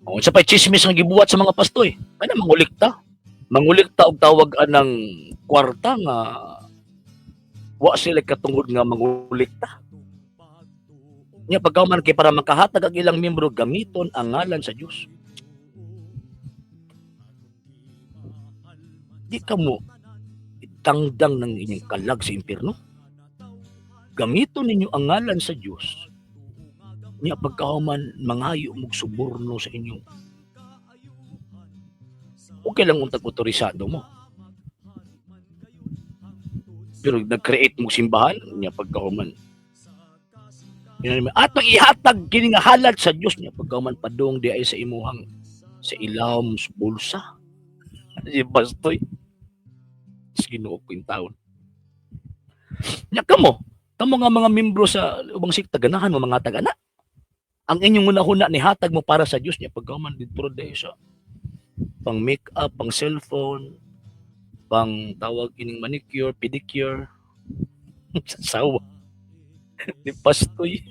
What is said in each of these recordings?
Unsa pa chismis nga gibuhat sa mga pastoy? Kana mangulikta. Mangulikta og tawag anang kwarta nga wa sila katungod nga mangulikta. Nya pagkahuman kay para makahatag ang ilang membro, gamiton ang ngalan sa Dios. Di ka mo itangdang ng inyong kalag sa impierno. Gamiton ninyo ang ngalan sa Dios. Nya pagkahuman mangayo mog suborno sa inyo. Okay lang untag otorisado mo. Pero nag-create mo simbahan, nya pagkahuman. Atong ihatag kini nga halad sa Dios, nya pagkahuman padung di ay sa imuhang sa ilawom sa bulsa. Si Bastoy. Ginoo ko yung taon. Nya kamo, kamo nga mga membro sa ubang sekta, ganahan mo mga tagana. Ang inyong hunahuna ni hatag mo para sa Dios, nya pagkahuman didto dahil sa pang make-up, pang cellphone, pang tawag ining manicure, pedicure, sa sawa ni Pastoy.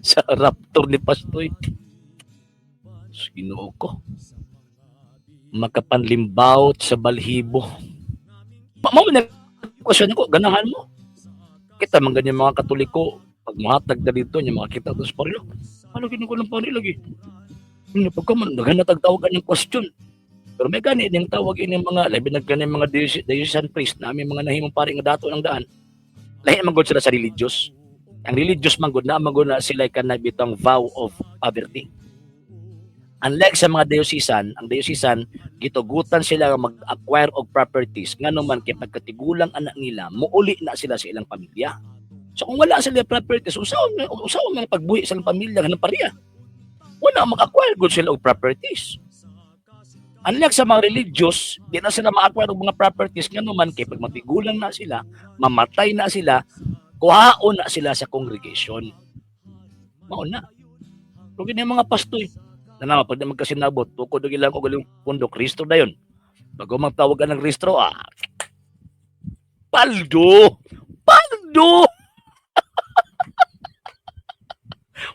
Sa Raptor ni Pastoy. Ginoo ko. Makapanlimbawot sa balhibo. Mao man question ko, ganahan mo. Kita man ganyan mga Katoliko, pag mahatag na dito, niya makakita doon sa parilo. Ano ginoo ko ng pari lagi? Ano, pagka man, naghanatag tawag ng question. Pero may gani niyang tawag ini mga, labi na gani mga diocesan priest na aming mga nahimong pari nga dato ng daan. Lahi man gud sila sa religious. Ang religious man gud na man gud na sila kanay bitang vow of poverty. Unlike sa mga diocesan, ang diocesan gitugutan sila nga mag-acquire og properties ngano man kay pagkatigulang anak nila, muuli na sila sa ilang pamilya. So kung wala sila properties, usaon usaon man pagbuhi sa ilang pamilya nga pariya. Wala mag-acquire gud sila og properties. Unlike sa mga religious, di na sila ma-acquire og mga properties ngano man kay pag matigulang na sila, mamatay na sila, kuhaon na sila sa congregation. Mao na. Pero gini mga pastoy, na pag di magkasinabot, tukod og ilang kaugalingong pundo, Kristo dayon. Bago magtawag ka ng rehistro, paldo! Paldo!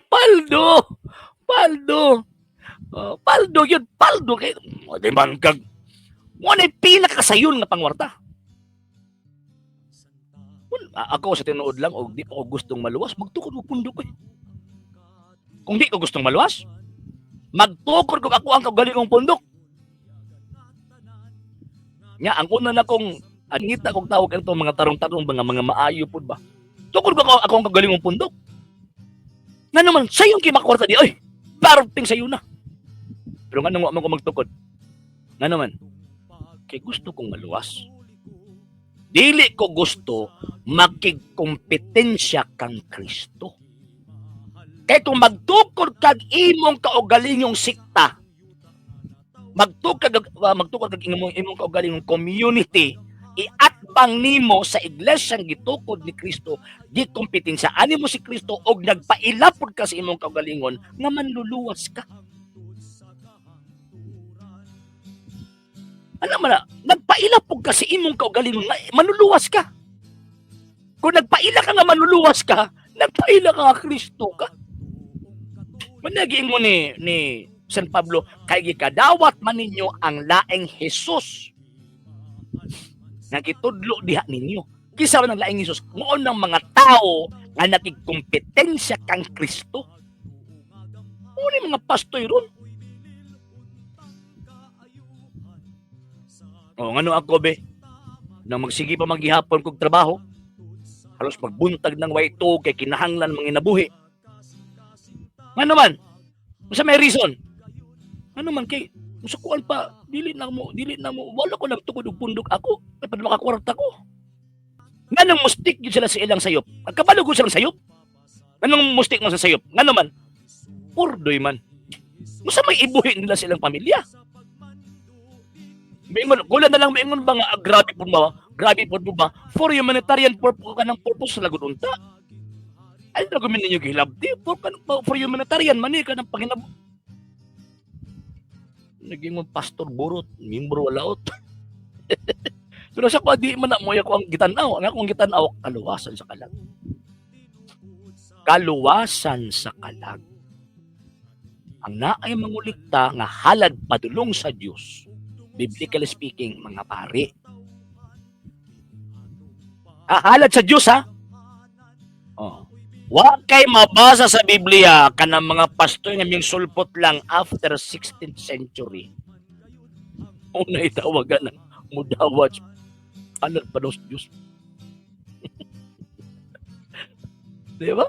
Paldo! Paldo! Paldo yun, paldo kay di man kag mo na pinakasayon nga pangwarta. Ako sa tinuod lang og di pa ko gustong maluwas, magtukod og pundo ko eh. Kung di ko gustong maluwas, magtukod kog ako ang kaugalingong pundok. Nya ang una na kong angita kog tawag kanto mga tarong-tarong mga maayo pud ba. Tukod ko ako ang kaugalingong pundok. Nga naman sayon kay makwarta di oy. Parting sayo na. Pero nga nang wa man ko magtukod. Nga naman kay gusto kong maluwas. Dili ko gusto makigkompetensya kang Kristo. Kay kung magtukod kag imong kaugalingong sikta, magtukod kag imong kaugalingong community, iatbang nimo sa iglesyang gitukod ni Kristo, gikompetensya ani mo si Kristo og nagpailapod ka sa imong kaugalingon nga manluluwas ka. Ano man na, nagpailapod ka sa imong kaugalingon nga manluluwas ka. Kung nagpaila ka nga manluluwas ka, nagpaila ka nga Kristo ka. Managiin mo ni San Pablo, kay gikadawat man ninyo ang laing Jesus nga gitudlo diha ninyo. Kisa man ang laing Jesus, nguon ng mga tao nga nakigkompetensya kang Kristo. Muna yung mga pastoy ron. O, ngano ako be? Nang magsige pa maghihapon kog trabaho, halos magbuntag ng way tuog kay kinahanglan manginabuhi. Ngano man? Unsa may reason? Ngano man kay musukuan pa, dili na mo, wala ko lang tukod og pundok ako, kay padung makakwarta ko. Nganong mustik gyud sila sa ilang sayop? Kabalo gud silang sayop. Nganong mustik man sa sayop? Ngano man? Purdoy man. Unsa may ibuhi nila sa ilang pamilya? Maingon, kulang na lang maingon ba nga, grabe po ba? Grabe po ba? For humanitarian purpose ka ng purpose sa lagod unta. Ay, lagot ninyo gihilabti. For humanitarian, mani ka ng panginab-. Naging mo pastor burot, membro walaot. Pero sa ko, di man na mo ako ang gitanaw. Ang akong gitanaw, kaluwasan sa kalag. Kaluwasan sa kalag. Ang naay mangulikta nga halad padulong sa Dios. Biblically speaking, mga pari. Ah, halad sa Dios, ha? Oh. Wa kay mabasa sa Biblia kanang mga pastor nga ming sulpot lang after 16th century. Una itawagan ng mudawat halad pa sa Diyos. Di ba?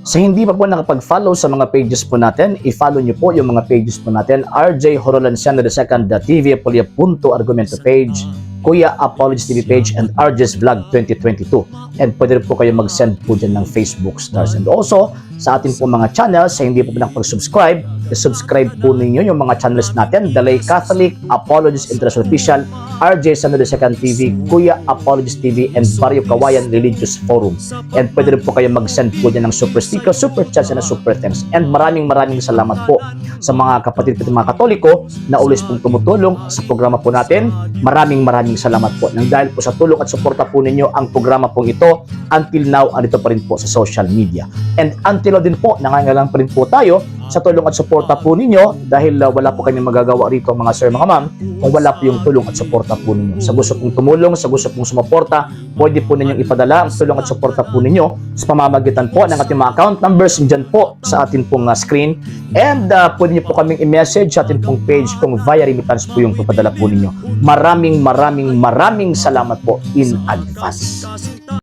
Sa hindi pa po nakapag-follow sa mga pages po natin, i-follow nyo po yung mga pages po natin. RJ Horolanciano II, TV Apolia Punto Argumento page, Kuya Apologies TV page, and RJ's Vlog 2022. And pwede rin po kayo mag-send po dyan ng Facebook stars. And also, sa ating po mga channels, sa hindi po nakapag-subscribe, i-subscribe po ninyo yung mga channels natin. Dalay Catholic, Apologies International Official, RJ Sano II TV, Kuya Apologies TV, and Barrio Kawayan Religious Forum. And pwede rin po kayo mag-send po dyan ng super sticker, super chats, and super thanks. And maraming maraming salamat po sa mga kapatid po mga Katoliko na always pong tumutulong sa programa po natin. Maraming maraming salamat po. Nang dahil po sa tulong at suporta po ninyo ang programa pong ito, until now, andito pa rin po sa social media. And until now din po, nangangailangan pa rin po tayo sa tulong at suporta po ninyo dahil wala po kami magagawa rito, mga sir, mga ma'am, kung wala po yung tulong at suporta po ninyo. Sa gusto pong tumulong, sa gusto pong sumuporta, pwede po ninyong ipadala ang tulong at suporta po ninyo sa pamamagitan po ng ating mga account numbers dyan po sa ating pong screen. And pwede niyo po kaming i-message sa ating pong page kung via remittance po yung papadala po ninyo. Maraming maraming maraming salamat po in advance.